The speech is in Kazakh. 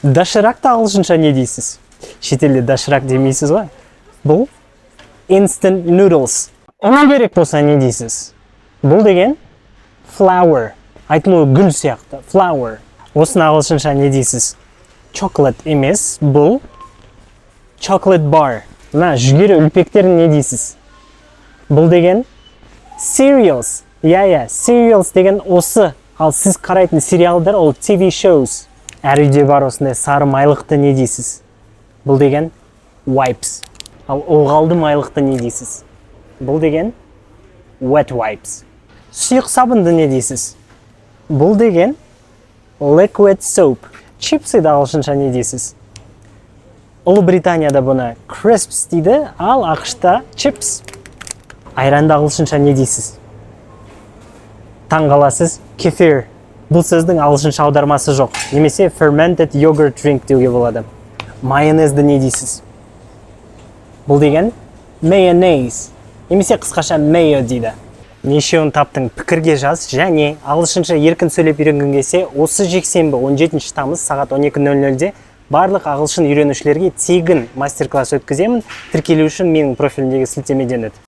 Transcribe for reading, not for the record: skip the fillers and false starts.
Доширакты ағылшынша не дейсіз? Шетелде доширак демейсіз ғой. Бұл instant noodles. Ұн керек болса, не дейсіз? Бұл деген flour. Айтылуы гүл сияқты. Flower. Осыны ағылшынша не дейсіз? Chocolate емес, бұл chocolate bar. Мына жүгері үлпектерін не дейсіз? Бұл деген cereals. Иә, cereals деген осы. Ал сіз қарайтын сериалдар ол TV shows. Әр үйде бар осындай сары майлықты не дейсіз? Бұл деген wipes. Ал ылғалды майлықты не дейсіз? Бұл деген wet wipes. Сұйық сабынды не дейсіз? Бұл деген liquid soap. Чипсыды ағылшынша не дейсіз? Ұлыбританияда бұны crisps дейді, ал АҚШ-та chips. Айранды ағылшынша не дейсіз? Таң қаласыз, кефир. Бұл сөздің ағылшынша аудармасы жоқ. Немесе fermented yogurt drink деуге болады. Майонезді не дейсіз? Бұл деген mayonnaise. Немесе қысқаша mayo дейді. Нешеуін таптың, пікірге жаз. Және ағылшынша еркін сөйлеп үйренгің келсе, осы жексенбі, 17 тамыз, сағат 12:00-де барлық ағылшын үйренушілерге тегін мастер-класс өткіземін. Тіркелу үшін менің профилімдегі сілтемеден өт.